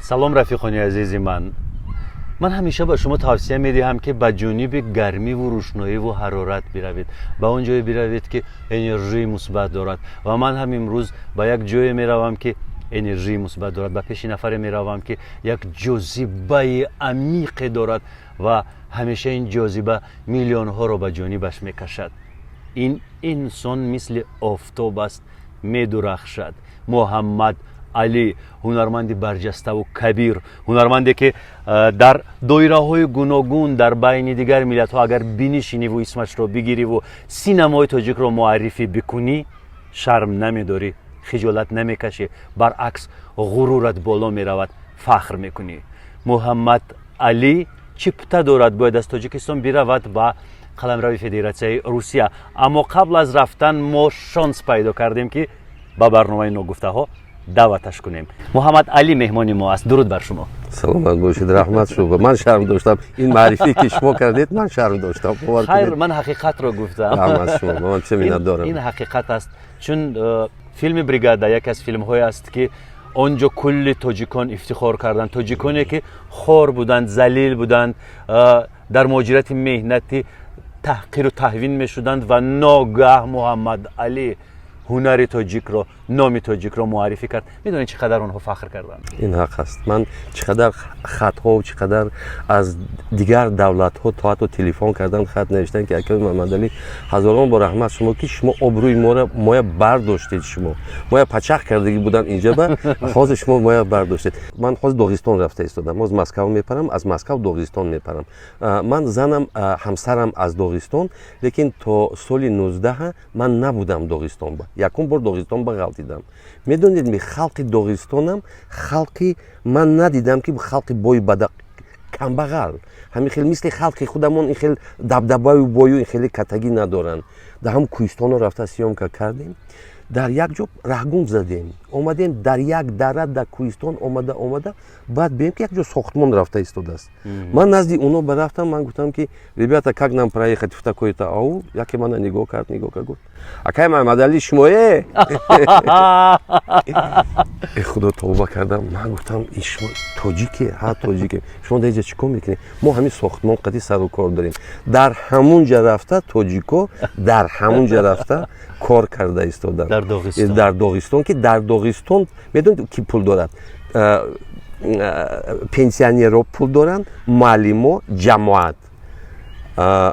Салом, рафиқони азизи ман. Ман ҳамеша ба шумо тавсия медиҳам, ки ба ҷониби гармиву рӯшноиву ҳарорат биравед, ба он ҷое биравед, ки энержии мусбат дорад. Ва ман ҳам имрӯз ба як ҷое меравам, ки энержии мусбат дорад, ба пеши нафаре меравам, ки як ҷозибаи амиқе дорад ва ҳамеша ин ҷозиба миллионҳоро ба ҷонибаш мекашад. Ин инсон мисли офтоб аст, медурахшад. Муҳаммад Алӣ, ҳунарманди барҷаставу кабир, ҳунарманде, ки дар доираҳои гуногун, дар байни дигар миллатҳо агар бинишиниву исмашро бигириву синамои тоҷикро муаррифӣ бикунӣ, шарм намедорӣ, хиҷолат намекашӣ, баръакс, ғурурат боло меравад, фахр мекунӣ. Муҳаммад Алӣ чипта дорад, бояд аз Тоҷикистон биравад ба қаламрави Федератсияи Русия, аммо қабл аз рафтан мо шонс пайдо кардем, ки ба барномаи «Ногуфтаҳо» даъваташ кунем. Муҳаммад Алӣ меҳмони мо аст. Дуруд бар шумо. Саломат бошед, раҳмат. Шумо, ман шарм доштам, ин маърифие ки шумо кардед, ман шарм доштам. Хайр, ман ҳақиқатро гуфтам. Раҳмат шумо, ман чӣ миннатдорам. Ин ҳақиқат аст, чун филми «Бригада» яке аз филмҳое аст, ки он ҷо кулли тоҷикон ифтихор карданд, тоҷиконе, ки хор буданд, залил буданд, дар муҳоҷирати меҳнатӣ таҳқиру таҳвин мешуданд ва ногаҳ Муҳаммад Алӣ ҳунари тоҷикро, номи тоҷикро муаррифӣ кард. Медонед, чӣ қадар онҳо фахр карданд? Ин ҳақ аст. Ман чӣ қадар хатҳо, чӣ қадар аз дигар давлатҳо то ҳатто телефон кардан, хат навиштан, ки акаи Муҳаммадалӣ, ҳазорон бор раҳмат шумо, ки шумо обрӯи моро моя бардоштед. Шумо моя пачақ кардагӣ будан инҷаба, ҳозир шумо моя бардоштед. Ман ҳозир Доғистон рафта истодам, ҳозир Москав мепарам, аз Москав Доғистон мепарам. Ман занам, ҳамсарам аз Доғистон, лекин то соли 19 ман набудам Доғистон. Якум бор Доғистон ба ғалтидам. Медонед ми, халқи Доғистонам халқи ман надидам, ки халқи бою бада, камбағал, ҳамин хел мисли халқи худамон ин хел дабдабаю бою, ин хеле катагӣ надоранд. Дар ҳам кӯҳистоно рафта съёмка кардем, дар як ҷо раҳгум задем, омадем дар як дара дар кӯҳистон, омада омада, баъд бинем, ки як ҷо сохтмон рафта истодааст. Ман назди оно барафтам, ман гуфтам, ки ребята, как нам проехать в такой-то аул? Яке мана нигоҳ кард, нигоҳ кард, гуфт: «Акай Маҳамадалӣ, шумое?» Э, худо, тавба кардам. Ман гуфтам: «Ин шумо тоҷике?» «Ҳа, тоҷике». «Шумо дар инҷа чӣ кор мекунед?» «Мо ҳамин сохтмон қати сару кор дорем». Дар ҳамун ҷа рафта тоҷико, дар ҳамун ҷа рафта кор карда истоданд. Дар Доғистон. Дар Доғистон, ки дар Доғистон медонед, ки пул дорад? Пенсионерро пул доранд, муаллимо, ҷамоат,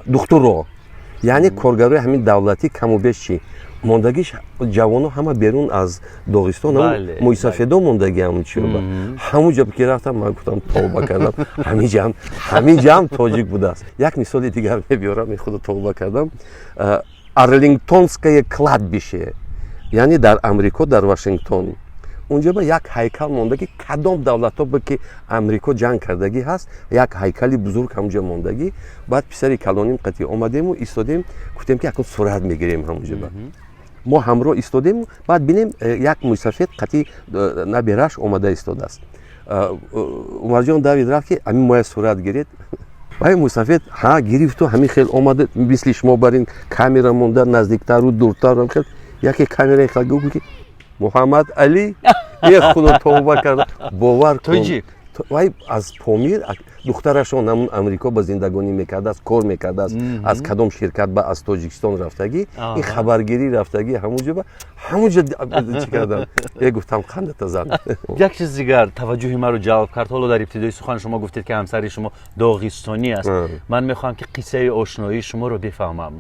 духтуро, яъне коргарои ҳамин давлатӣ каму беш. Чӣ мондагиш, ҷавоно ҳама берун аз Доғистон, мӯйсафедо мондагӣ. Ҳамун чиба ҳамун ҷо ки рафтам, ман гуфтам, тавба кардам, ҳаминҷаам тоҷик будааст. Як мисоли дигар мебиёрам. Худо, тавба кардам. Арлингтонское кладбище, яъне дар Амрико, дар Вашингтон, унҷо ба як ҳайкал мондагӣ. Кадом давлатҳо ба ки Амрико ҷанг кардагӣ ҳаст, як ҳайкали бузург ҳамунҷо мондагӣ. Баъд писари калоним қатӣ омадему истодем, гуфтем, ки акун сурат мегирем. Ҳамунҷо ба мо ҳамроҳ истодем. Баъд бинем, як мӯйсафед қатӣ набераш омада истодааст. Умарҷон давид, рафт, ки ҳамин моя сурат гиред. Вай мӯйсафед ҳа гирифту ҳамин хел омада, мисли шумо бар ин камера монда, наздиктару дуртару хел яке камераи хел гуфт, ки Муҳаммад Алӣ. Е худо, тавба карда, бовар кун. Тоҷик. Вай аз Помир, духтарашон ҳамун Амрико ба зиндагонӣ мекардааст, кор мекардааст, аз кадом ширкат ба аз Тоҷикистон рафтагӣ, ин хабаргирӣ рафтагӣ ҳамунҷо ба ҳамунҷо чӣ кардам, е гуфтам, қандата зан. Як чиз дигар таваҷҷӯҳи маро ҷалб кард. Ҳоло дар ибтидои сухан шумо гуфтед, ки ҳамсари шумо доғистонӣ аст. Ман мехоҳам, ки қиссаи ошноии шуморо бифаҳмам.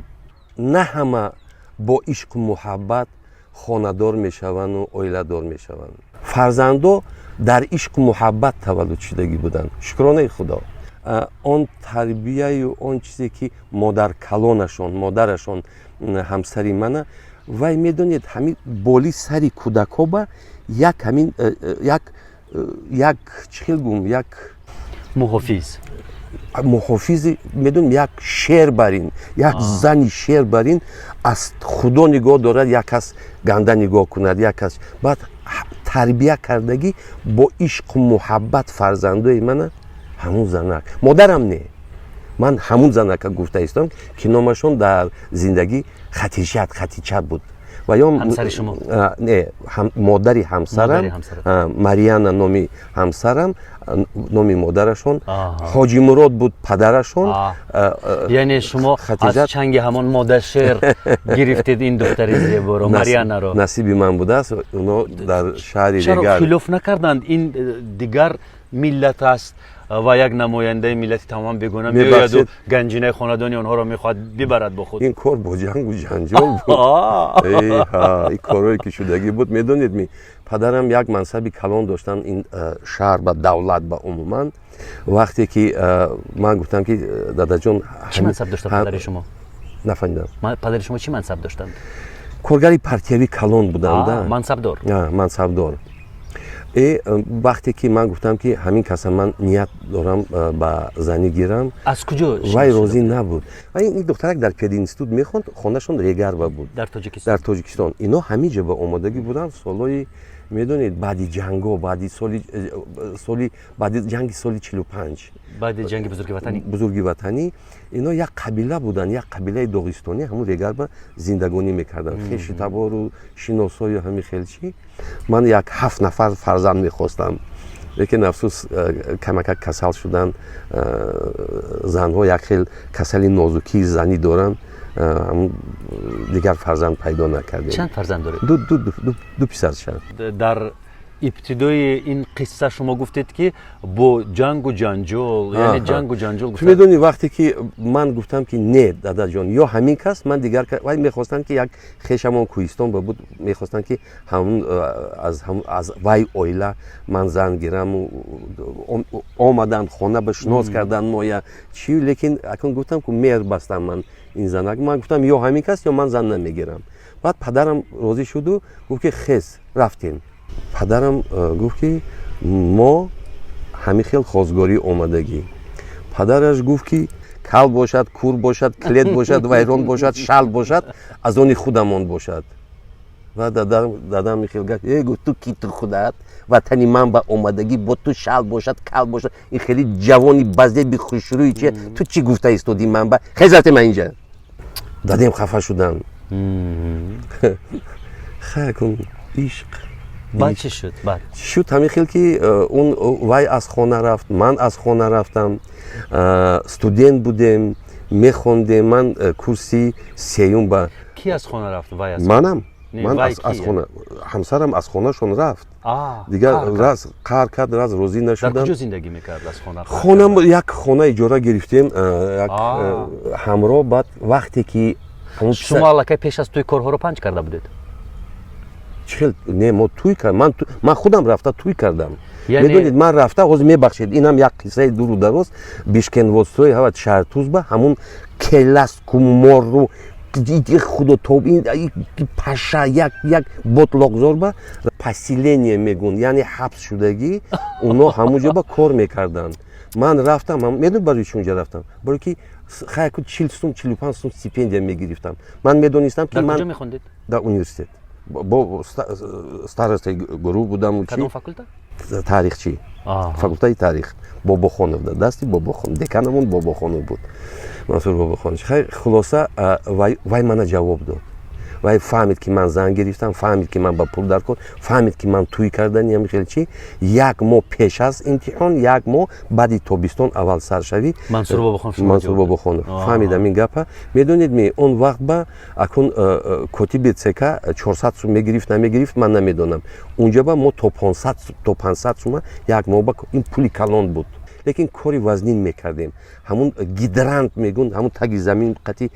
На ҳама бо ишқу муҳаббат хонадор мешаванду оиладор мешаванд. Фарзандо дар ишқу муҳаббат таваллуд шудагӣ буданд, шукронаи Худо. Он тарбияю он чизе, ки модаркалонашон, модарашон, ҳамсари мана, вай медонед, ҳамин боли сари кӯдакҳо ба як ҳамин як чӣ хел гум, як муҳофиз. Муҳофизи, медонем, як шер барин, як зани шер барин аз Худо нигоҳ дорад, як кас ганда нигоҳ кунад, як кас. Баъд тарбия кардагӣ бо ишқу муҳаббат фарзандои мана ҳамун занак. Модарам не, ман ҳамун занака гуфта истом, ки номашон дар зиндагӣ Хатишат, Хатича буд. Ва ё Ҳамсари шумо? Не, модари ҳамсарам. Марьяна номи ҳамсарам, номи модарашон Ҳоҷимурод буд, падарашон. Яъне шумо аз чанги ҳамон модашер гирифтед ин духтари зеборо, Марьянаро. Насиби ман будааст. Оно дар шаҳри Чаро хилоф накарданд? Ин дигар миллат аст ва як намояндаи миллати тамоман бегона меояду ганҷинаи хонадони онҳоро мехоҳад бибарад бо худ. Ин кор бо ҷангу ҷанҷол буд. Ин корҳое ки шудагӣ буд, медонед ми, падарам як мансаби калон доштанд ин шаҳр ба давлат ба умуман. Вақте ки ман гуфтам ки дадаҷон... Чӣ мансаб доштанд падари шумо? Нафаҳмидам. Падари шумо чӣ мансаб доштанд? Коргари партиявӣ калон буданд. Мансабдор. Мансабдор. Вақте ки ман гуфтам ки ҳамин каса ман ният дорам ба занӣ гирам, Аз куҷо? Вай розӣ набуд. Ин духтарак дар пединститут мехонд, хонашон Регарба буд. Дар Тоҷикистон? Дар Тоҷикистон. Ино ҳамин ҷо ба омодагӣ буданд солҳои, медонед, баъди ҷанго, баъди соли баъди ҷанги соли 45. Баъди ҷанги Бузурги Ватанӣ. Бузурги Ватанӣ. Ино як қабила буданд, як қабилаи доғистонӣ, ҳамун Регарба зиндагонӣ мекарданд, хеши табору шиносою ҳамин хел чӣ. Ман як ҳафт нафар фарзанд мехостам, лекин афсӯс, камакак касал шуданд. Занҳо як хел касали нозукии занӣ доранд, дигар фарзанд пайдо накардем. Чанд фарзанд доред? Ду писарча. Дар ибтидои ин қисса шумо гуфтед, ки бо ҷангу ҷанҷол, яъне ҷангу ҷанҷол. Ту медонӣ, вақте ки ман гуфтам ки не, дадаҷон, ё ҳамин кас, ман дигар, вай мехостанд ки як хешамон Кӯҳистон ба буд, мехостанд ки ҳамун аз вай оила ман зан гираму. Омаданд хона, ба шинос карданд моя чи, лекин акун гуфтам ку меҳр бастам ман ин занак. Ман гуфтам, ё ҳамин кас, ё ман зан намегирам. Баъд падарам розӣ шуду гуфт ки хез, рафтем. Падарам гуфт ки мо ҳамин хел хозгорӣ омадагӣ. Падараш гуфт ки кал бошад, кур бошад, клет бошад, вайрон бошад, шал бошад, аз они худамон бошад. Ва дадам хел гашт: «Э, гуфт, ту ки, ту худат ватани ман ба омадагӣ, бо ту шал бошад, кал бошад, ин хеле ҷавони базеби хушрӯи чи, ту чӣ гуфта истодӣ ман ба? Хез, рафтем ман инҷа». Дадем хафа шуданд. Хай, кун ишқ. Баъд чӣ шуд баъд? Шуд ҳамин хел ки он вай аз хона рафт, ман аз хона рафтам. Студент будем, мехондем, ман курси сеюм ба. Ки аз хона рафт? Вай аз Манам. Ман аз хона, ҳамсарам аз хонашон рафт, дигар раз қаҳр кард, раз розӣ нашудам. Дар куҷо зиндагӣ мекард аз хона? Хона, як хона иҷора гирифтем, як ҳамроҳ. Баъд вақте ки Шумо аллакай пеш аз тӯй корҳоро панҷ карда будед? Чихел не, мо тӯй кар, ман худам рафта тӯй кардам, медонед, ман рафта, ҳозир мебахшед, инам як қиссаи дуру дароз. Бишкенводстрой ҳават Шаҳртузба, ҳамун келас куморру худо тоб, ин паша, як ботлоқзорба поселение мегӯн, яъне ҳабс шудагӣ, оно ҳамун ҷо ба кор мекарданд. Ман рафтам, медонед барои чи унҷа рафтам? Барои ки хайку 40 сум, 45 сум стипендия мегирифтам. Ман медонистам ки ман мехондед? Дар университет бо старостаи гурӯҳ будам. Кадом факулта? Таърихчӣ, факултаи таърих, Бобохонов, дасти Бобохон, деканамон Бобохонов буд, Мансур Бобохонович. Хай, хулоса, вай мана ҷавоб дод. Вай фаҳмид, ки ман зан гирифтам, фаҳмид, ки ман ба пул даркор, фаҳмид, ки ман тӯй карданиам хеле чи. Як моҳ пеш аз имтиҳон, як моҳ баъди тобистон аввал саршавӣ. Мансур Бобохонов фаҳмидам ин гапа. Медонед ми, он вақт ба акун котиби ЦК 400 сум мегирифт, намегирифт, ман намедонам. Унҷа ба мо то 500 сума як моҳ ба, ин пули калон буд, лекин кори вазнин мекардем. Ҳамун гидрант мегӯн, ҳамун таги замин қати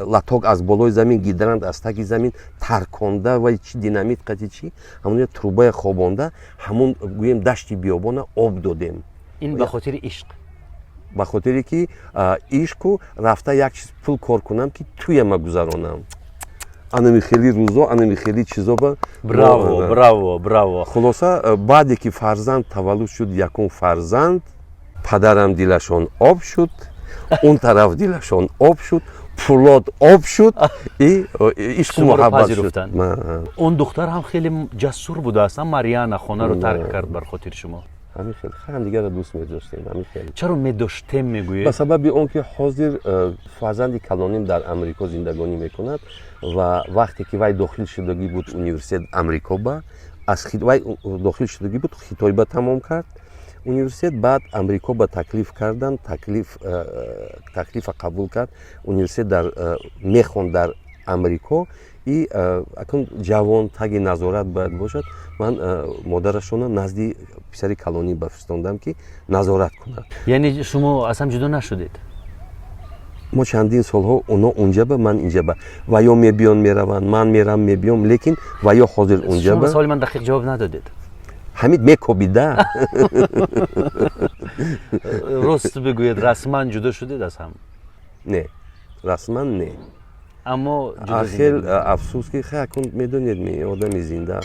латок аз болои замин, гидрант аз таги замин тарконда ва чи динамит қати чи, ҳамун трубая хобонда, ҳамун гӯем дашти биёбона об додем. Ин ба хотири ишқ? Ба хотире ки ишқу рафта як чиз пул кор кунам, ки туяма гузаронам. Анами хели рӯзо, анами хели чизо ба. Браво, браво, браво! Хулоса, баъде ки фарзанд таваллуд шуд, якум фарзанд, падарам дилашон об шуд, он тараф дилашон об шуд, пулод об шуд и ишқу муҳаббат шуд. Он духтар ҳам хеле ҷасур будааст, Марьяна, хонаро тарк кард бар хотири шумо. Ҳамин хел ҳамдигарро дӯст медоштем, ҳамин хел. Чаро медоштем мегӯед? Ба сабаби он ки ҳозир фарзанди калоним дар Амрико зиндагонӣ мекунад ва вақте ки вай дохил шудагӣ буд университет Амрико ба аз вай дохил шудагӣ буд, Хитойба тамом кард университет, баъд Амрико ба таклиф кардан, таклифа қабул кард, университет дар мехонд дар Амрико и акун ҷавон таги назорат бояд бошад. Ман модарашона назди писари калонӣ бафистондам, ки назорат кунад. Яъне шумо аз ҳам ҷудо нашудед? Мо чандин солҳо оно унҷаба, ман инҷаба, ва ё мебиён мераванд, ман мерам мебиём, лекин ва ё ҳозир унҷаба. Саволи ман дақиқ ҷавоб надодед. Ҳамид мекобида. Рост бигӯед, расман ҷудо шудед аз ҳам? Не, расман не. Аммо хел афсӯс ки акун медонед, ми одами зинда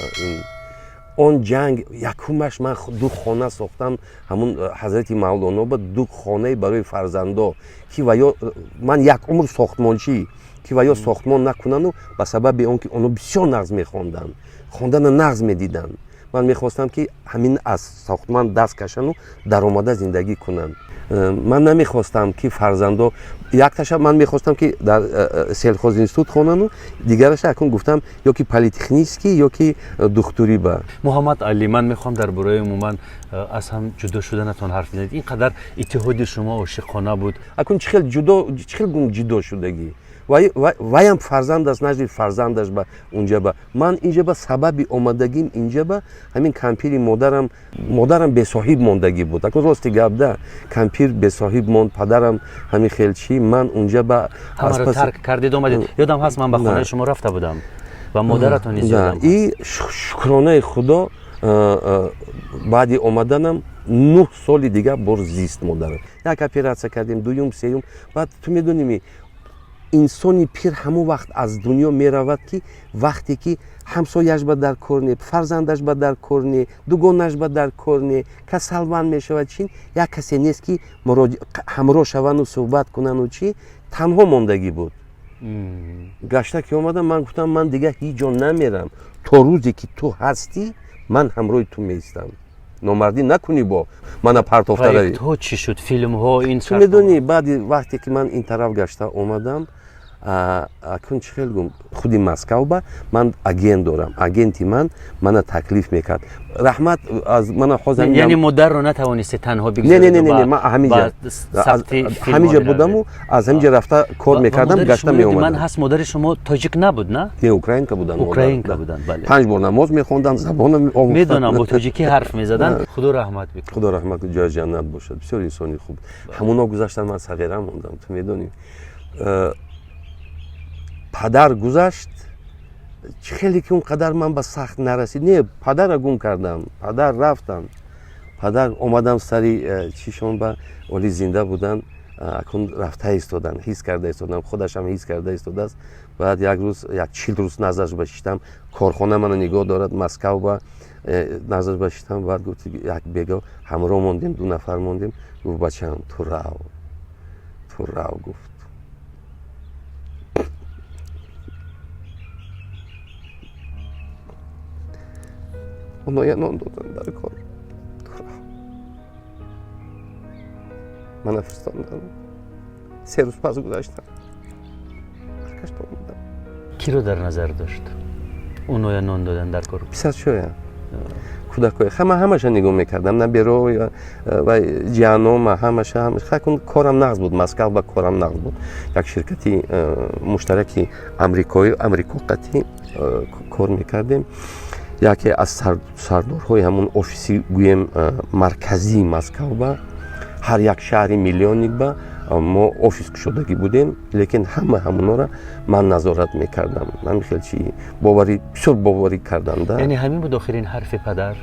он ҷанг якумаш ман ду хона сохтам, ҳамун ҳазрати Мавлоно ба ду хонаи барои фарзандо, ки ва ё ман як умр сохтмончӣ, ки ва ё сохтмон накунану ба сабаби он ки оно бисёр нағз мехонданд, хондана нағз медиданд, ман мехостам, ки ҳамин аз сохтман даст кашану даромада зиндагӣ кунанд. Ман намехостам, ки фарзандо якташа ман мехостам, ки дар сельхозинститут хонану дигараша акун гуфтам, ё ки политехнический, ё ки духтурӣ ба. Муҳаммад Алӣ, ман мехоҳам дар бораи умуман аз ҳам ҷудо шуданатон ҳарф бизанед. Ин қадар иттиҳоди шумо ошиқона буд. Акун чӣ хел ҷудо, чӣ хел гум ҷудо шудагӣ? Ваям фарзанд аст, назди фарзандаш ба унҷа ба ман инҷа ба сабаби омадагим инҷа ба ҳамин кампири модарам, модарам бесоҳиб мондагӣ буд. Акун рости гап да, кампир бесоҳиб монд, падарам ҳамин хел чӣ, ман унҷа ба ҳамаро тарк кардед, омадед. Ёдам ҳаст, ман ба хонаи шумо рафта будам ва модаратон низ ёдам. И шукронаи Худо, баъди омаданам 9 соли дигар бор зист модарам. Як оператсия кардем, дуюм, сеюм. Баъд ту медоними, инсони пир ҳамон вақт аз дунё меравад, ки вақте ки ҳамсояш ба дар кор не, фарзандаш ба дар кор не, дугонаш ба дар кор не, касалванд мешавад, чин як касе нест, ки ҳамроҳ шавану суҳбат кунану чӣ, танҳо мондагӣ буд. Гашта ки омадам, ман гуфтам, ман дигар ҳеҷ ҷо намерам, то рӯзе ки ту ҳастӣ, ман ҳамроҳи ту меистам, номардӣ накунӣ, бо мана партофта равӣ. Проектҳо чӣ шуд, филмҳо, ин? Ту медонӣ, баъди вақте ки ман ин тараф гашта омадам, акун чӣ хел гум, худи Москав ба ман агент дорам, агенти ман мана таклиф мекард, раҳмат аз мана ҳозир. Яъне модарро натавонисте танҳо бигузоред? Не, не, не, ман ҳамиҷа будаму аз ҳамиҷа рафта кор мекардам, гашта меомадам. Ман ҳаст, модари шумо тоҷик набуд, на? Не, украинка буданд. Украинка буданд, бале. 5 бор намоз мехонданд, забона медонам, бо тоҷикӣ ҳарф мезаданд. Худо раҳмат бикунад. Худо раҳмат, ҷои ҷаннат бошад, бисёр инсони хуб. Ҳамуно гузаштанд, ман сағира мондам. Ту медонӣ, падар гузашт, чӣ хеле ки он қадар ман ба сахт нарасид. Не, падарра гум кардам, падар рафтам, падар омадам сари чишон ба оли зинда буданд, акун рафта истоданд, ҳис карда истодам, худашам ҳис карда истодааст. Баъд як рӯз, як 40 рӯз наздаш ба шиштам, корхона мана нигоҳ дорад Москав ба, наздаш ба шиштам. Баъд гуфт, як бего ҳамроҳ мондем, ду нафар мондем, гуфт: «Бачам, ту рав, ту рав», гуфт. Оноя нон додан дар кор, мана фиристондам. 3 рӯз пас гузаштам, баргашта омадам. Киро дар назар дошт, оноя нон додан дар кор? Писарчоя, кӯдакоя, ҳама ҳамаша нигоҳ мекардам, наберо ва ҷианома, ҳамаша. Ҳакун корам нағз буд, Москав ба корам нағз буд, як ширкати муштараки амрикоӣ, амрико қатӣ кор мекардем. Яке аз сардорҳои ҳамун офиси, гӯем, марказии Москав ба ҳар як шаҳри миллионник ба мо офис кушодагӣ будем, лекин ҳама ҳамунора ман назорат мекардам. Ҳамин хел чи боварӣ, бисёр боварӣ карданда. Яъне ҳамин буд охирин ҳарфи падар?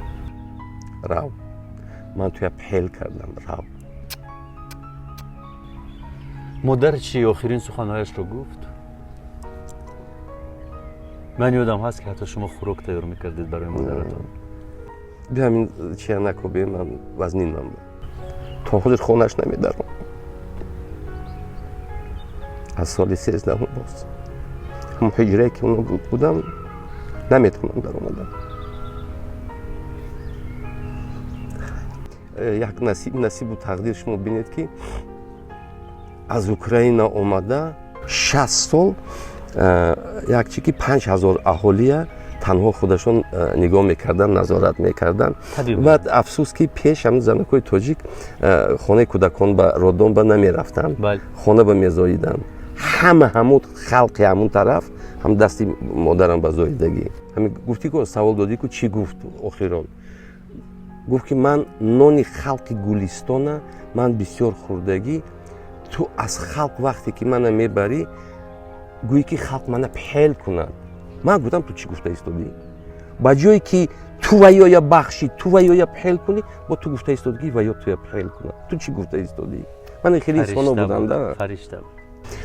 Рав, ман туя пел кардам, рав. Модар чӣ, охирин суханҳояшро гуфт? Ман ёдам ҳаст, ки ҳатто шумо хӯрок тайёр мекардед барои модаратон. Би ҳамин чия накобе, ман вазнинам, то ҳозир хонаш намедаром, аз соли 13-ҳум боз ҳамон ҳиҷрае ки оно будам, наметавонам даромадам. Як насибу тақдир, шумо бинед, ки аз Украина омада, 60 сол як чи ки 5000 аҳолия танҳо худашон нигоҳ мекарданд, назорат мекарданд. Баъд, афсӯс, ки пеш ҳамин занакҳои тоҷик хонаи кӯдакон ба роддом ба намерафтанд, хона ба мезоиданд. Ҳама ҳамун халқи ҳамун тараф ҳам дасти модарам ба зоидагӣ. Ҳамин гуфтӣ ку, савол додӣ ку, чӣ гуфт охирон? Гуфт, ки ман нони халқи Гулистона ман бисёр хӯрдагӣ, ту аз халқ вақте ки мана мебарӣ, гӯӣ ки халқ мана пел кунад. Ман гуфтам: «Ту чӣ гуфта истодӣ? Ба ҷое ки ту ваёя бахшӣ, ту ваёя пел кунӣ, бо ту гуфта истодӣ, ки ваё туя пел кунад. Ту чӣ гуфта истодӣ?» Ман хеле инсоно будам да.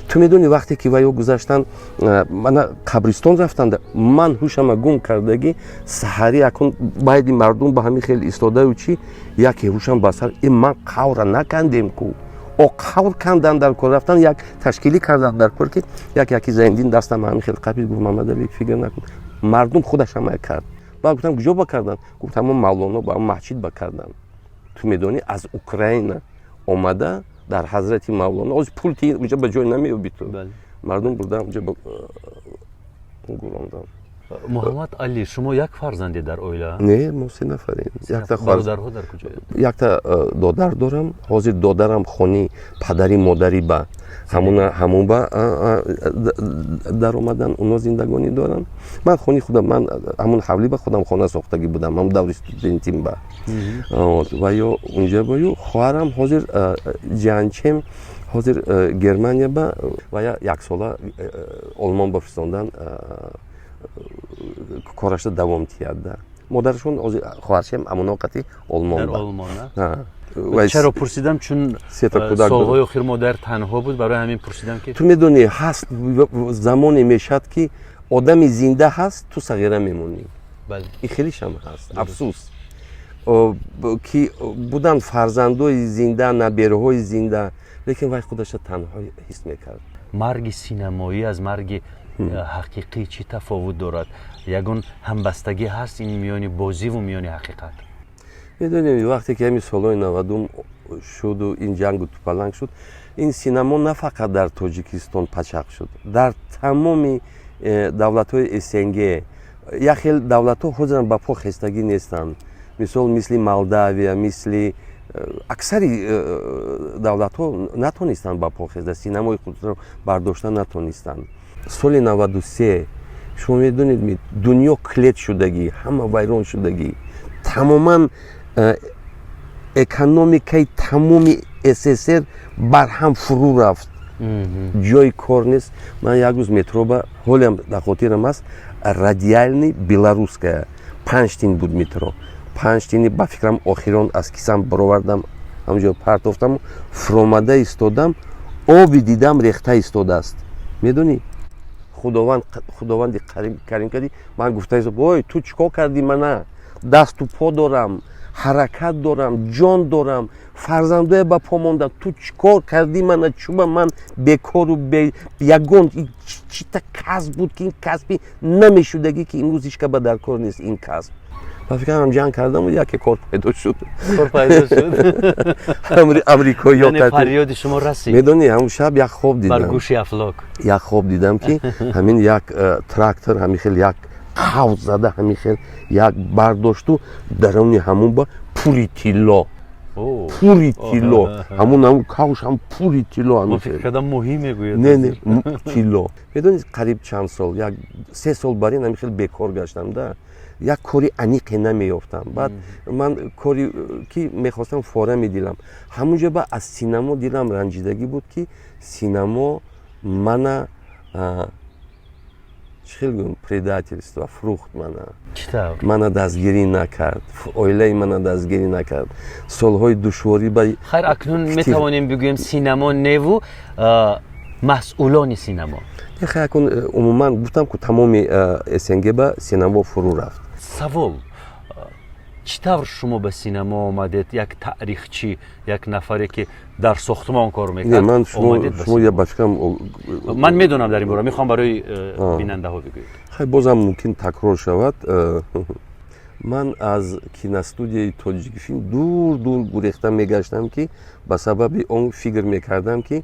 Ту медонӣ, вақте ки ваё гузаштанд, мана қабристон рафтанд, ман ҳушама гум кардагӣ. Саҳарӣ акун байди мардум ба ҳамин хел истодаю чӣ, яке ҳушам ба сар ман қавра накандем ку, о қавр кандан дар кор рафтан, як ташкилӣ кардан дар кор, ки як яки Зайндин дастам ҳамин хел қапид, гуфт: «Мамадали, фикр накун, мардум худаш ҳамая кард». Баъд гуфтам: «Куҷо ба кардан?» Гуфт: «Ҳамон Мавлоно ба ҳамон маҳчид ба кардан». Ту медонӣ, аз Украина омада, дар Ҳазрати Мавлоно ҳозир пул ти унҷа ба ҷой намеёбӣ ту. Мардум бурда унҷа гурондан. Муҳаммад Али, шумо як фарзанде дар оила? Не, мо се нафарем. Бародарҳо дар куҷоянд? Якта додар дорам. Ҳозир додарам хони падари модарӣ ба ҳамун ба даромадан, оно зиндагонӣ доранд. Ман хони худам, ман ҳамун ҳавлӣ ба худам хона сохтагӣ будам, ҳамун даври студентим ба. Ва ё унҷа ба ю хоҳарам ҳозир, ҷанчем ҳозир Германия ба ва яксола Олмон ба фиристондан, корашро давом тиҳад. Модарашон ҳозир, хоҳаршам амоно қати Олмон. Дар Олмон. Чаро пурсидам? Чун солҳои охир модар танҳо буд, барои ҳамин пурсидам ки. Ту медонӣ, ҳаст замоне мешавад, ки одами зинда ҳаст, ту сағира мемонӣ. Ин хелишам ҳаст. Афсӯс, ки буданд фарзандои зинда, набераҳои зинда, лекин вай худаша танҳо ҳис мекард. Марги синамоӣ аз марги ҳақиқӣ чӣ тафовут дорад? Ягон ҳамбастагӣ ҳаст ин миёни бозиву миёни ҳақиқат? Медонем, вақте ки ҳамин солҳои 90-ум шуду ин ҷангу тупаланг шуд, ин синамо на фақат дар Тоҷикистон пачақ шуд, дар тамоми давлатҳои СНГ. Як хел давлатҳо ҳозирам ба по хестагӣ нестанд, мисол, мисли Молдавия, мисли аксари давлатҳо натонистанд ба по хезда, синамои худро бардошта натонистанд. Соли 93, шумо медонед, дунё клет шудагӣ, ҳама вайрон шудагӣ, тамоман экономикаи тамоми СССР барҳам фурӯ рафт, ҷои кор нест. Ман як рӯз метроба, ҳолиам дар хотирам аст, Радиальный, Белорусская, 5 тин буд метро, 5 тини ба фикрам охирон аз кисам баровардам, ҳамҷо партофтам, фуромада истодам, оби дидам рехта истодааст. Медонӣ, Худованд, Худованди карим кардӣ. Ман гуфта: «Ой, ту чӣ кор кардӣ? Мана дасту по дорам, ҳаракат дорам, ҷон дорам, фарзандое ба по монда. Ту чӣ кор кардӣ мана? Чуба ман бекору ягон чита касб буд, ки ин касби намешудагӣ, ки имрӯз ҳеч ба дар кор нест ин касб». Ба фикрам, ҷанг кардам, яке кор пайдо шуд. Кор пайдо шуд. Амрикоиё. Фарёди шумо расид. Медонӣ, ҳамун шаб як хоб дидам. Бар гӯши афлок. Як хоб дидам, ки ҳамин як трактор ҳамин хел як қавз зада, ҳамин хел як бардошту, даруни ҳамун ба пури тилло, пури тилло, ҳамун кавш ҳам пури тилло. Фикр кардам, моҳӣ мегӯяд. Не, тилло. Медонӣ, қариб чанд сол, як 3 сол бар ин ҳамин хел бекор гаштам да, як кори аниқе намеёфтам. Баъд ман кори ки мехостам, фора медилам ҳамунҷо ба аз синамо дилам ранҷидагӣ буд, ки синамо мана, чӣ хел гӯям, предательство, фурӯхт мана. Чӣ тавр? Мана дастгирӣ накард, оилаи мана дастгирӣ накард солҳои душворӣ ба. Хайр, акнун метавонем бигӯем синамо неву масъулони синамо. Хай, акун умуман гуфтам ку, тамоми СНГ ба синамо фурӯ рафт. Савол: чӣ тавр шумо ба синамо омадед? Як таърихчӣ, як нафаре, ки дар сохтмон кор мекард. Ман шумо ба фикрам. Ман медонам дар ин бора, мехоҳам барои бинандаҳо бигӯед. Хай, бозам мумкин такрор шавад. Ман аз киностудияи Тоҷикфилм дур дур гурехта мегаштам, ки ба сабаби он фикр мекардам, ки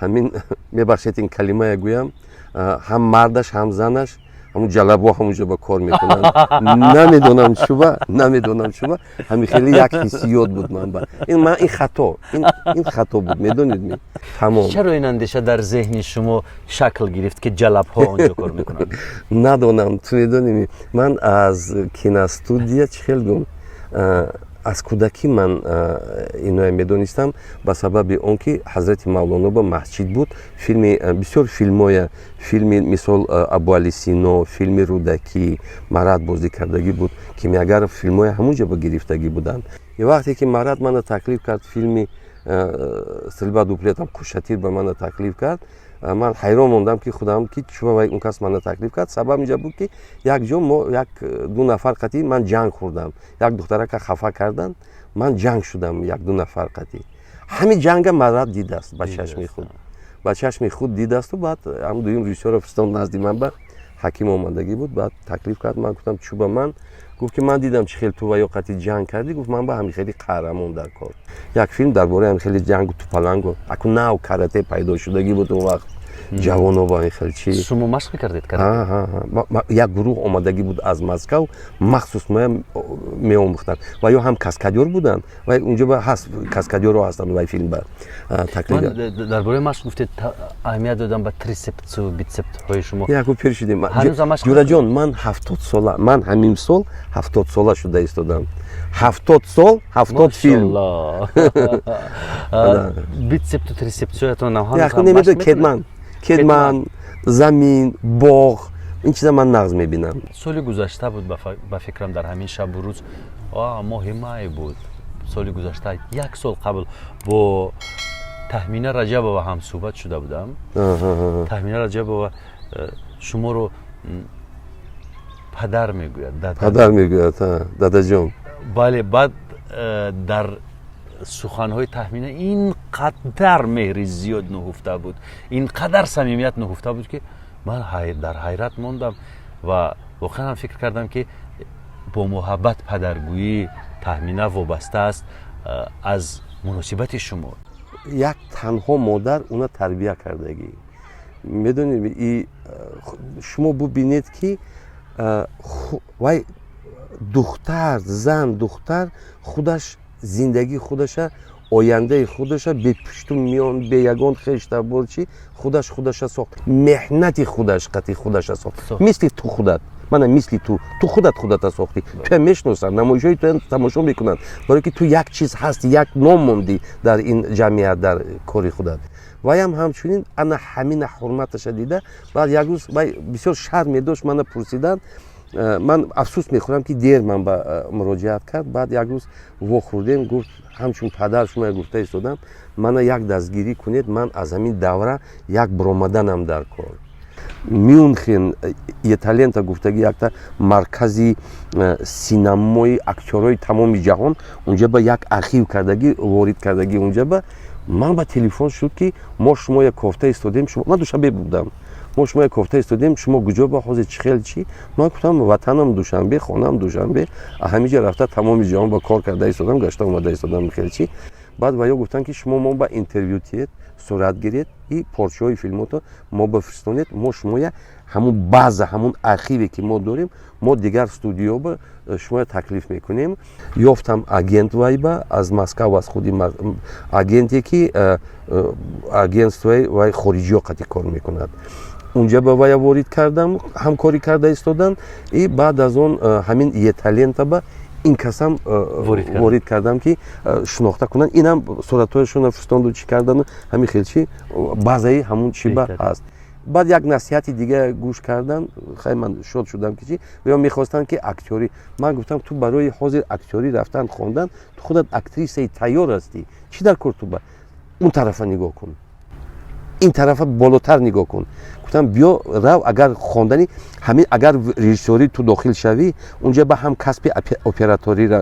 ҳамин, мебахшед, ин калимая гӯям, ҳам мардаш, ҳам занаш ҳамун ҷалабо ҳамунҷо ба кор мекунанд. Намедонам чуба, намедонам чуба, ҳамин хеле як ҳиссиёт буд ман ба ин. Ман ин хато, ин хато буд, медонед ми, тамом. Чаро ин андеша дар зеҳни шумо шакл гирифт, ки ҷалабҳо онҷо кор мекунанд? Надонам, ту медонӣ, ман аз киностудия, чӣ хел гум, аз кӯдакӣ ман иноя медонистам, ба сабаби он ки Ҳазрати Мавлоно ба масҷид буд, филми, бисёр филмоя, филми, мисол, Абуали Сино, филми Рӯдакӣ, Марат бозӣ кардагӣ буд, Кимиягар, филмоя ҳамунҷо ба гирифтагӣ буданд. И вақте ки Марат мана таклиф кард, филми «Стрельба дуплетом», «Кушатир» ба мана таклиф кард, ман ҳайрон мондам, ки худам, ки чуба вай он кас мана таклиф кард. Сабаб инҷа буд, ки як ҷо мо як ду нафар қатӣ ман ҷанг хӯрдам, як духтарака хафа карданд, ман ҷанг шудам як ду нафар қатӣ. Ҳамин ҷанга Марат дидааст ба чашми худ, ба чашми худ дидасту баъд ҳам дуюм режиссёра фиристод назди ман, ба Ҳаким омадагӣ буд, баъд таклиф кард. Ман гуфтам: «Чуба?» Ман гуфт, ки ман дидам, чӣ хел ту ва ё қати ҷанг кардӣ. Гуфт, ман ба ҳамин хели қаҳрамон дар кор, як филм дар бораи ҳамин хели ҷангу тупалангу. Аку нав карате пайдо шудагӣ буд он вақт, ҷавоно ба ин хел чи. Шумо машқ мекардед? Як гурӯҳ омадагӣ буд аз Москав, махсус моя меомӯхтанд ва ё ҳам каскадёр буданд ва унҷо ҳаст, каскадёрро ҳастанд вай филм ба таклиф. Дар бораи машқ гуфтед, аҳамият додам ба трисепсу битсепсҳои шумо. Яку пир шудем, ҷураҷон. Ман 70 сола, ман ҳамин сол 70 сола шуда истодам. 70 сол, 70 филм. Битсепту трисепсҳоятон? Кетман, кетман, замин, боғ, ин чиза ман нағз мебинам. Соли гузашта буд, ба фикрам, дар ҳамин шабу рӯз, моҳи май буд, соли гузашта, як сол қабл бо Таҳмина Раҷабова ҳам суҳбат шуда будам. Таҳмина Раҷабова шуморо падар мегӯяд. Падар мегӯяд, дадаҷон. Бале, баъд дар суханҳои Таҳмина ин қадар меҳри зиёд нуҳуфта буд, ин қадар самимият нуҳуфта буд, ки ман дар ҳайрат мондам ва воқеан ҳам фикр кардам, ки бо муҳаббат падаргӯии Таҳмина вобаста аст аз муносибати шумо. Як танҳо модар уна тарбия кардагӣ, медонед, шумо бубинед, ки вай духтар, зан, духтар худаш зиндагии худаша, ояндаи худаша бепушту миён, бе ягон хештабор чи худаш худаша сохт, меҳнати худаш қати худаша сохт. Мисли ту худат, мана мисли ту, ту худат худата сохтӣ. Туя мешиносанд, намоишҳои туя тамошо мекунанд, барое ки ту як чиз ҳасти, як ном мондӣ дар ин ҷамъият, дар кори худат. Ваям ҳамчунин ана ҳамина ҳурматаша дида, баъд як рӯз вай бисёр шарм медошт мана пурсидан. Ман афсӯс мехӯрам, ки дер ман ба муроҷиат кард. Баъд як рӯз вохӯрдем, гуфт: «Ҳамчун падар шумо гуфта истодам, мана як дастгирӣ кунед, ман аз ҳамин давра як баромаданам дар кор». Мюнхен Еталента гуфтаги якта маркази синамои актёрҳои тамоми ҷаҳон, унҷа ба як архив кардагӣ, ворид кардагӣ. Унҷа ба ман ба телефон шуд, ки мо шумо як кофта истодем, шумо, ман Душанбе будам, мо шумо як кофта истодем, шумо куҷо ба ҳозир, чӣ хел, чӣ? Ман гуфтам: «Ватанам Душанбе, хонаам Душанбе, ҳамиҷа рафта тамоми ҷаҳон ба кор карда истодам, гашта омада истодам», хел чӣ. Баъд ва ё гуфтанд, ки шумо мо ба интервю тиед, сурат гиред и порчаҳои филмото мо бифристонед, мо шумоя ҳамун база, ҳамун архиве, ки мо дорем, мо дигар студиёба шумоя таклиф мекунем. Ёфтам агент вайба аз Москав, аз худи агенте, ки агентствои вай хориҷиё қати кор мекунад, унҷа ба вая ворид кардам, ҳамкорӣ карда истодам. И баъд аз он ҳамин Еталента ба ин касам ворид кардам, ки шинохта кунанд. Инам суратҳояшона фиристонду, чӣ кардану ҳамин хел чи базаи ҳамун чи ба ҳаст. Баъд як насиҳати дига гӯш кардам, хай, ман шод шудам, ки чи ё мехостанд, ки актёрӣ. Ман гуфтам: «Ту барои ҳозир актёрӣ рафтан, хондан, ту худат актрисаи тайёр ҳастӣ, чӣ дар кор? Ту ба он тарафа нигоҳ кун». Ин тарафа болотар нигоҳ кун. Гуфтам, биё, рав, агар хондани ҳамин, агар режиссёрӣ ту дохил шавӣ, унҷа ба ҳам касби операторира,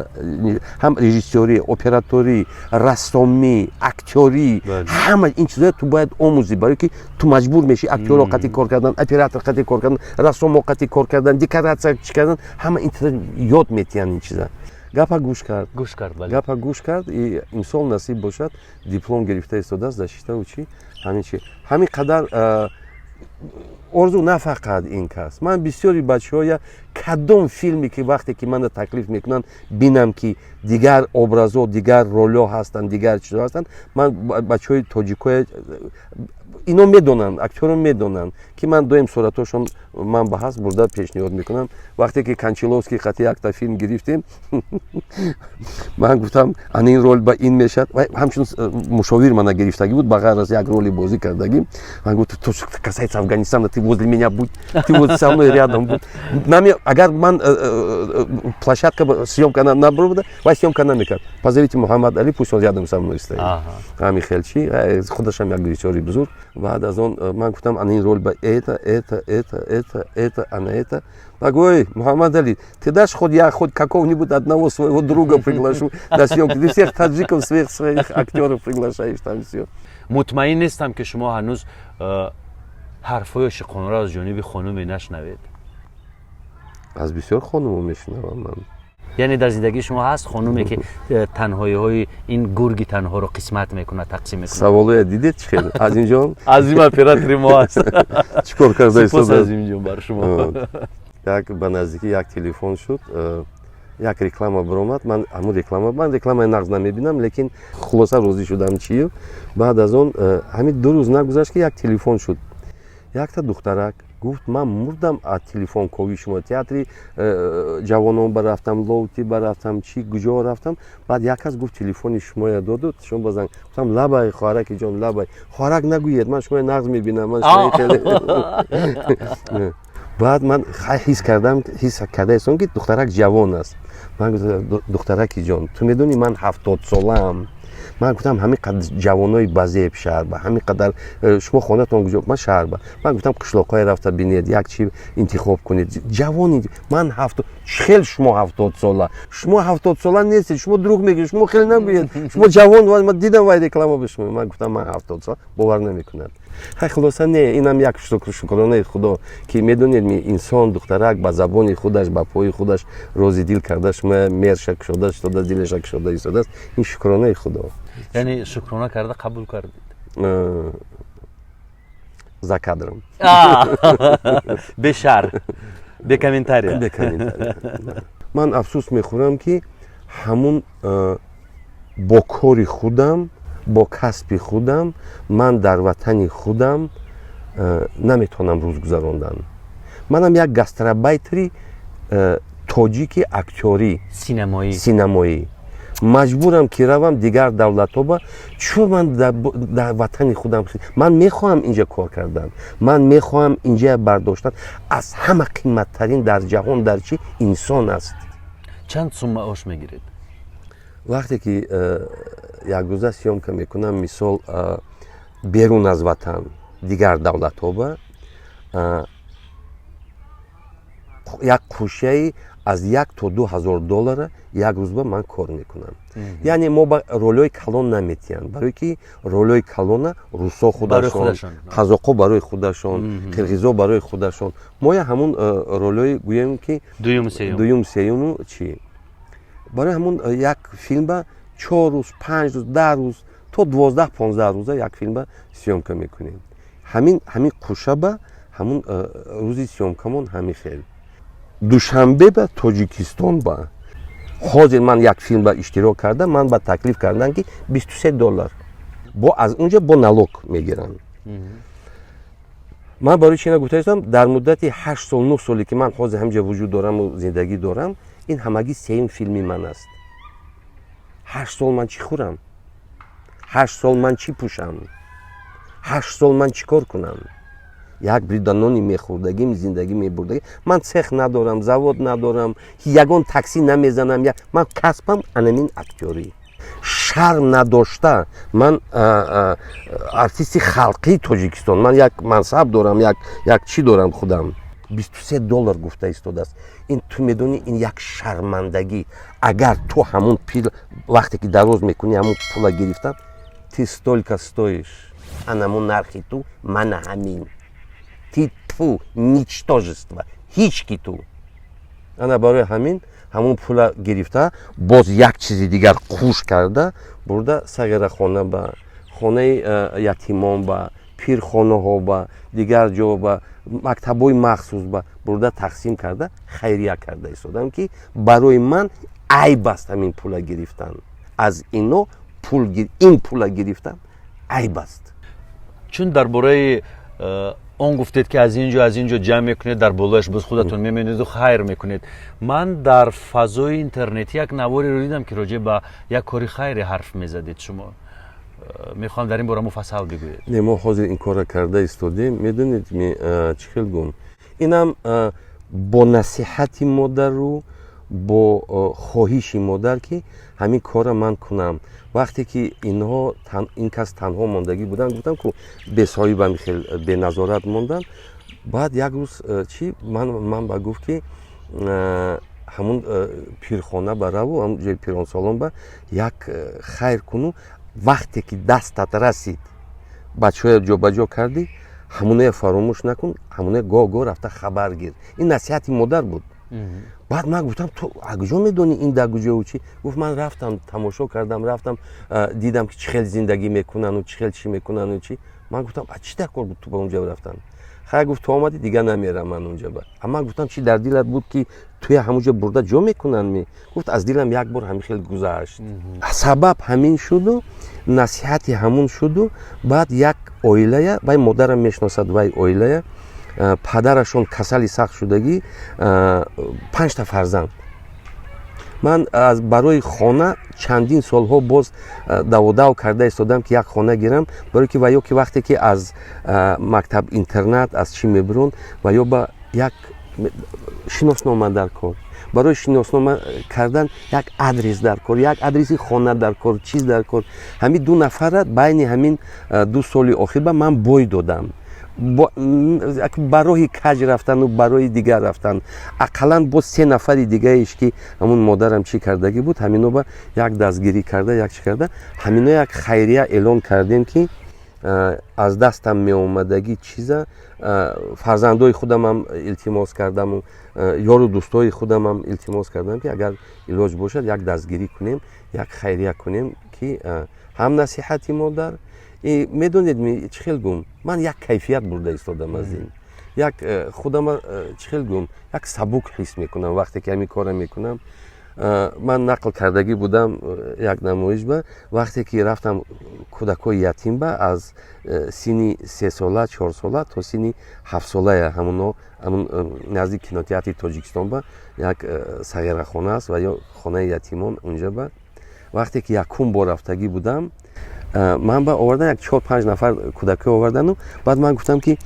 ҳам режиссёрӣ, операторӣ, рассомӣ, актёрӣ, ҳама ин чизоя ту бояд омӯзӣ, барое ки ту маҷбур мешӣ актёро қати кор кардан, оператор қати кор кардан, рассомо қати кор кардан, декоратсия чӣ кардан, ҳама ин чиза ёд метиҳанд. Ин чиза гапа гӯш кард. Гӯш кард, бале. Гапа гӯш кард и имсол, насиб бошад, диплом гирифта истодааст, защита чи, ҳамин чи, ҳамин қадар орзу. На фақат ин кас, ман бисёри бачаҳоя, кадом филме ки вақте ки мана таклиф мекунанд, бинам ки дигар образо, дигар ролҳо ҳастанд, дигар чизо ҳастанд, ман бачаҳои тоҷикоя, ино медонанд, актёрон медонанд, ки ман доим суратҳошон ман ба ҳаст бурда пешниҳод мекунам. Вақте ки Кончаловский қати якта филм гирифтем, ман гуфтам, ана ин рол ба ин мешавад. Ҳамчун мушовир мана гирифтагӣ буд, ба ғайр аз як роли бозӣ кардагӣ. Ман гуфт: «То что касается Афганистана, ты возле меня будь, ты вот со мной рядом будь». Нами агар ман площадка съёмка набурда, вай съёмка намекард. «Позовите Муҳаммад Али, пусть он рядом со мной стоит». Ҳами хелчи худашам як режиссёри бузург. Баъд аз он ман гуфтам, ана ин рол ба это, это, это, это, это, ана это. Ой, Мухаммад Али, ты дашь хоть я хоть какого-нибудь одного своего друга приглашу на съемки? Ты всех таджиков, своих актеров приглашаешь там, все. Мутмаин нестам, ки шумо ҳанӯз ҳарфҳои ошиқонаро аз ҷониби хонуме нашнавед. Аз бисёр хонумо мешунавам ман. Яъне дар зиндагии шумо ҳаст хонуме, ки танҳоиҳои ин гурги танҳоро қисмат мекунад, тақсим мекунад? Саволоя дидед, чӣ хел, Азимҷон? Азим оператори мо аст. Чӣ кор карда? Сипос, Азимҷон, бар шумо. Як ба наздикӣ як телефон шуд, як реклама баромад. Ман ҳамун реклама, ман рекламаи нағз намебинам, лекин хулоса розӣ шудам чию. Баъд аз он ҳамин 2 рӯз нагузашт, ки як телефон шуд. Якта духтарак гуфт: «Ман мурдам аз телефонковии шумо, театри ҷавонон барафтам, Лоути барафтам, чи куҷо рафтам, баъд як кас гуфт, телефони шумоя доду, шумо ба занг». Гуфтам: «Лабай, хоҳараки ҷон, лабай, хоҳарак нагӯед, ман шумоя нағз мебинам, ман шумоя хеле». Баъд ман ҳис кардам, ҳис карда истом, ки духтарак ҷавон аст. Ман гуфтам: «Духтараки ҷон, ту медонӣ, ман 70-солаам». Ман гуфтам, ҳамин қадр ҷавонои базеб шаҳр ба ҳамин қадар шумо хонатон куҷо? Ман шаҳр ба. Ман гуфтам, қишлоқҳое рафта бинед, як чи интихоб кунед. Ҷавони ман ҳафто хел, шумо 70-сола, шумо 70-сола нестед, шумо дурӯғ мегӯед, шумо хеле нагӯед, шумо ҷавон, ман дидам вай реклама ба шумо. Ман гуфтам, ман 70-сола, бовар намекунад. Хай, хулоса, не, инам як шукронаи Худо, ки медонед, ми инсон, духтарак ба забони худаш, ба пои худаш рози дил карда, шумо мерша кушода шуда, дилаша кушода истодааст, ин шукронаи Худо. Яъне шукрона карда қабул кардед? За кадром. Бешарҳ, бе комментария. Бе комментария. Ман афсӯс мехӯрам, ки ҳамун бо кори худам, бо касби худам ман дар ватани худам наметавонам рӯз гузарондан. Манам як гастарбайтери тоҷики актёрӣ. Синамоӣ. Синамоӣ, маҷбурам, ки равам дигар давлатҳо ба. Чун ман дар ватани худам, ман мехоҳам инҷа кор кардан, ман мехоҳам инҷа бардоштан. Аз ҳама қиматтарин дар ҷаҳон дар чи инсон аст. Чанд сум маош мегиред? Вақте ки якрӯза съёмка мекунам, мисол, берун аз ватан, дигар давлатҳо ба, як қушаи аз 1 то 2 ҳазор доллара як рӯз ба ман кор мекунам. Яъне мо ба ролҳои калон наметиҳанд, барое ки ролҳои калона русо худашон, қазоқҳо барои худашон, қирғизо барои худашон. Моя ҳамун ролҳои, гӯем ки, дуюм, сеюму чӣ, барои ҳамун як филмба 4 рӯз, 5 рӯз, 10 рӯз то 12-15 рӯза як филмба съёмка мекунем. Ҳамин қушаба ҳамун рӯзи съёмкамон ҳамин хел. Душанбе ба Тоҷикистон ба ҳозир ман як филм ба иштирок кардам, ман ба таклиф кардам, ки 23 доллар, бо аз унҷа бо налог мегиранд. Ман барои чи нагуфта истам? Дар муддати 8 сол, 9 соле ки ман ҳозир ҳамҷа вуҷуд дораму зиндагӣ дорам, ин ҳамагӣ сеюм филми ман аст. 8 сол ман чӣ хӯрам? 8 сол ман чӣ пӯшам? 8 сол ман чӣ кор кунам? Як бриданони мехӯрдагим, зиндагӣ мебурдагӣ. Ман цех надорам, завод надорам, ягон таксӣ намезанам, ман касбам анамин актёрӣ. Шарм надошта, ман артисти халқии Тоҷикистон, ман як мансаб дорам, як чӣ дорам худам. 23 доллар гуфта истодааст. Ин ту медонӣ, ин як шармандагӣ. Агар ту ҳамун пил вақте ки дароз мекунӣ, ҳамун пула гирифтан, ты столько стоишь, анамун нархи ту мана ҳамин, ты ту ничтожество, ҳеч ки ту. Ана барои ҳамин ҳамун пула гирифта, боз як чизи дигар қуш карда бурда сағирахона, ба хонаи ятимон, ба пирхонаҳо, ба дигар ҷо, ба мактабҳои махсус ба бурда тақсим карда, хайрия карда истодам, ки барои ман айб аст ҳамин пула гирифтан аз ино. Пул, ин пула гирифтан айб аст. Чун дар бораи он гуфтед, ки аз ин ҷо, аз ин ҷо ҷамъ мекунед, дар болояш боз худатон мемонеду хайр мекунед, ман дар фазои интернетӣ як навореро дидам, ки роҷеъ ба як кори хайре ҳарф мезадед шумо. Мехоҳам дар ин бора муфассал бигӯед. Не, мо ҳозир ин корро карда истодем. Медонед, чӣ хел гум, инам бо насиҳати модару бо хоҳиши модар, ки ҳамин корро ман кунам. Вақте ки инҳо, ин кас танҳо мондагӣ буданд, гуфтам ку, бесоҳибам, хел беназорат монданд. Баъд як рӯз чӣ ман ба гуфт, ки ҳамун пирхона ба раву, ҳамун ҷои пиронсолон ба як хайр куну, вақте ки дастат расид, бачаҳоя ҷобаҷо кардӣ, ҳамуная фаромӯш накун, ҳамуная гоҳ гоҳ рафта хабар гир. Ин насиҳати модар буд. Баъд ман гуфтам: «Ту а куҷо медонӣ ин дар куҷоу чӣ?» Гуфт: «Ман рафтам, тамошо кардам, рафтам, дидам, ки чӣ хел зиндагӣ мекунану чӣ хел чӣ мекунану чӣ». Ман гуфтам: «А чӣ дар кор буд ту ба онҷа рафтан?» Хай, гуфт, то омадӣ, дигар намерам ман онҷа ба. А ман гуфтам: «Чӣ дар дилат буд, ки туя ҳамонҷа бурда ҷо мекунанд ми?» Гуфт: «Аз дилам як бор ҳамин хел гузашт». Сабаб ҳамин шуду насиҳати ҳамун шуду. Баъд як оилая, вай модарам мешиносад, вай оилая, падарашон касали сахт шудагӣ, панҷта фарзанд. Ман барои хона чандин солҳо боз даводав карда истодам, ки як хона гирам, барое ки ва ё ки вақте ки аз мактаб интернат аз чӣ мебурон, ва ё ба як шиноснома дар кор, барои шиноснома кардан як адрес дар кор, як адреси хона дар кор, чиз дар кор. Ҳамин ду нафара байни ҳамин 2 соли охир ба ман бой додам, ба роҳи каҷ рафтану ба роҳи дигар рафтан. Ақаллан боз се нафари дигаеш, ки ҳамун модарам чӣ кардагӣ буд, ҳамино ба як дастгирӣ карда, як чӣ карда, ҳамино як хайрия эълон кардем, ки аз дастам меомадагӣ чиза фарзандои худамам илтимос кардаму ёру дӯстои худамам илтимос кардам, ки агар илоҷ бошад, як дастгирӣ кунем, як хайрия кунем, ки ҳам насиҳати модар. Медонед, чӣ хел гум, ман як кайфият бурда истодам аз ин, як худама чӣ хел гум, як сабук ҳис мекунам, вақте ки ҳамин корро мекунам. Ман нақл кардагӣ будам як намоиш ба, вақте ки рафтам кӯдакҳои ятим ба, аз синни 3 сола, 4 сола то синни 7 солая, ҳамуно, ҳамун назди кинотеатри Тоҷикистон ба як сағирахона аст ва ё хонаи ятимон, унҷа ба вақте ки якум бор рафтагӣ будам, ман ба овардан як чор панҷ нафар кӯдакҳо овардану. Баъд ман гуфтам, ки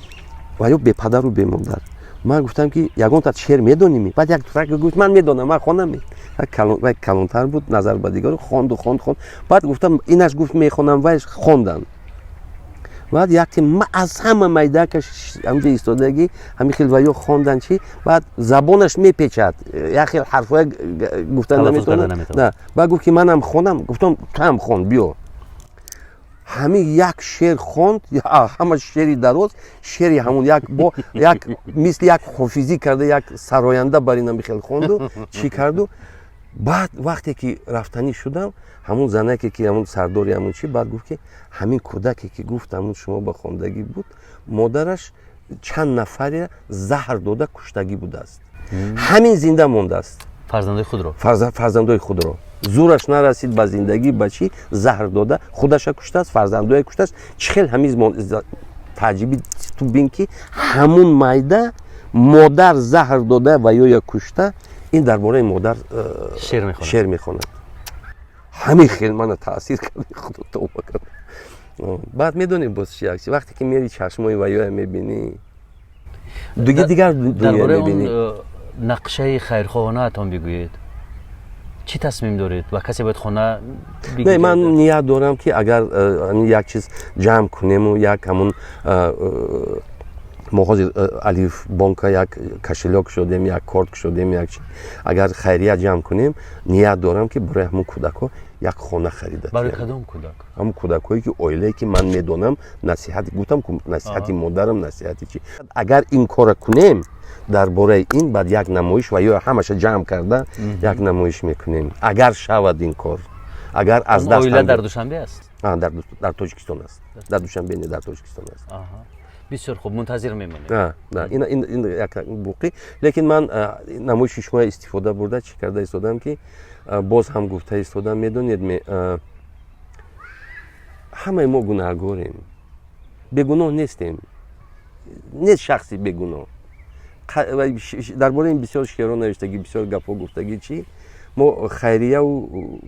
ва ё бепадару бемодар, ман гуфтам, ки ягонта шеър медонӣ? Баъд як гуфт: «Ман медонам, ман хонам». Вай калонтар буд назар ба дигару. Хонду, хонд, хонд. Баъд гуфтам, инаш гуфт: «Мехонам». Вайш хондан. Баъд якте аз ҳама майдакаш ҳамҷо истодагӣ, ҳамин хел ва ё хондан чӣ. Баъд забонаш мепечад, як хел ҳарфҳоя гуфтан наметавонад. Баъд гуфт, ки манам хонам. Гуфтам: «Туам хон, биё». Ҳамин як шеър хонд, ҳама шеъри дароз, шеъри ҳамун як бо як мисли як ҳофизӣ карда, як сароянда бар ин хел хонду чӣ карду. Баъд вақте ки рафтанӣ шудам, ҳамун занаке, ки ҳамун сардори ҳамун чӣ, баъд гуфт, ки ҳамин кӯдаке, ки гуфт, ҳамун шумо ба хондагӣ буд, модараш чанд нафаре заҳр дода куштагӣ будааст, ҳамин зинда мондааст. Фарзандои худро? Фарзандои худро. Зӯраш нарасид ба зиндагӣ, ба чӣ заҳр дода худаша куштааст, фарзандоя куштааст. Чӣ хел ҳамин таъҷиби ту бин, ки ҳамун майда модар заҳр дода ва ёя кушта, ин дар бораи модар шеър мехонад. Ҳамин хел мана таъсир кард, худо тавба кард. Баъд медонӣ, боз чи як вақте ки мери, чашмои ваёя мебинӣ, дигар дунё мебинӣ. Нақшаи хайрхоҳонаатон бигӯед. Чӣ тасмим доред? Ба касе бояд хона? Не, ман ният дорам, ки агар як чиз ҷамъ кунему, як ҳамун мо ҳозир Алиф бонка як кошелёк шудем, як корт шудем, як агар хайрия ҷамъ кунем, ният дорам, ки барои ҳамун кӯдакҳо як хона харида. Барои кадом кӯдак? Ҳамун кӯдакҳое ки оилае ки ман медонам, насиҳат гуфтам, насиҳати модарам, насиҳати чи. Агар ин кора кунем, дар бораи ин баъд як намоиш ва ё ҳамаша ҷамъ карда як намоиш мекунем, агар шавад ин кор, агар аз даст. Оила дар Душанбе аст? Дар Тоҷикистон аст, дар Душанбе не, дар Тоҷикистон аст. Бисёр хуб, мунтазир мемонем. Ин як буқӣ, лекин ман намоиши шумо истифода бурда, чӣ карда истодам, ки боз ҳам гуфта истодам. Медонед, ҳамаи мо гунаҳгорем, бегуноҳ нестем, нест шахси бегуноҳ. Дар бораи ин бисёр шеъро навиштагӣ, бисёр гапҳо гуфтагӣ. Чӣ мо хайрияву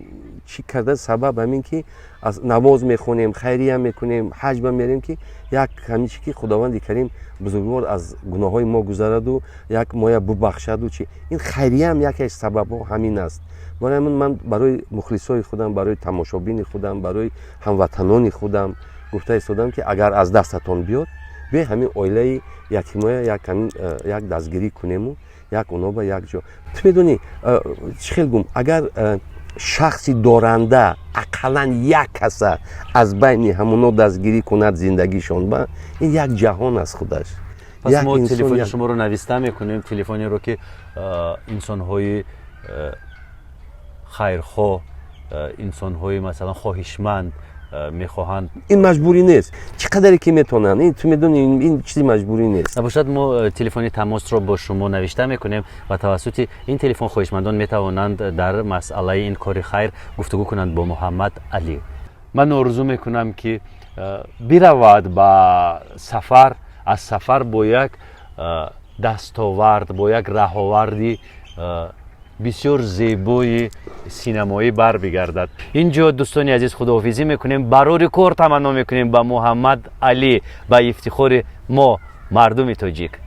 чӣ карда, сабаб ҳамин ки аз намоз мехонем, хайрия мекунем, ҳаҷба мерем, ки як ҳамин чи ки Худованди Карим бузургвор аз гуноҳҳои мо гузараду як моя бубахшаду чи. Ин хайрияам яке аз сабабҳо ҳамин аст. Барои ҳамин ман барои мухлисои худам, барои тамошобини худам, барои ҳамватанони худам гуфта истодам, ки агар аз дастатон биёд, бе ҳамин оилаи ятимоя як ҳамин як дастгирӣ кунему як оно ба як ҷо. Ту медонӣ, чӣ хел гум, агар шахси доранда ақаллан як каса аз байни ҳамуно дастгирӣ кунад, зиндагишон ба ин як ҷаҳон аст худаш. Пас мо телефони шуморо нависта мекунем, телефонеро, ки инсонҳои хайрхоҳ, инсонҳои, масалан, хоҳишманд мехоҳанд. Ин маҷбурӣ нест, чӣ қадаре ки метавонанд. Ин, ту медонӣ, ин чизи маҷбурӣ нест. Набошад, мо телефони тамосро бо шумо навишта мекунем ва тавассути ин телефон хоҳишмандон метавонанд дар масъалаи ин кори хайр гуфтугӯ кунанд бо Муҳаммад Алӣ. Ман орзу мекунам, ки биравад ба сафар, аз сафар бо як дастовард, бо як раҳоварди бисёр зебои синамоӣ барбигардад. Ин ҷо, дӯстони азиз, худоҳофизӣ мекунем, барори кор таманно мекунем ба Муҳаммад Алӣ, ба ифтихори мо, мардуми тоҷик.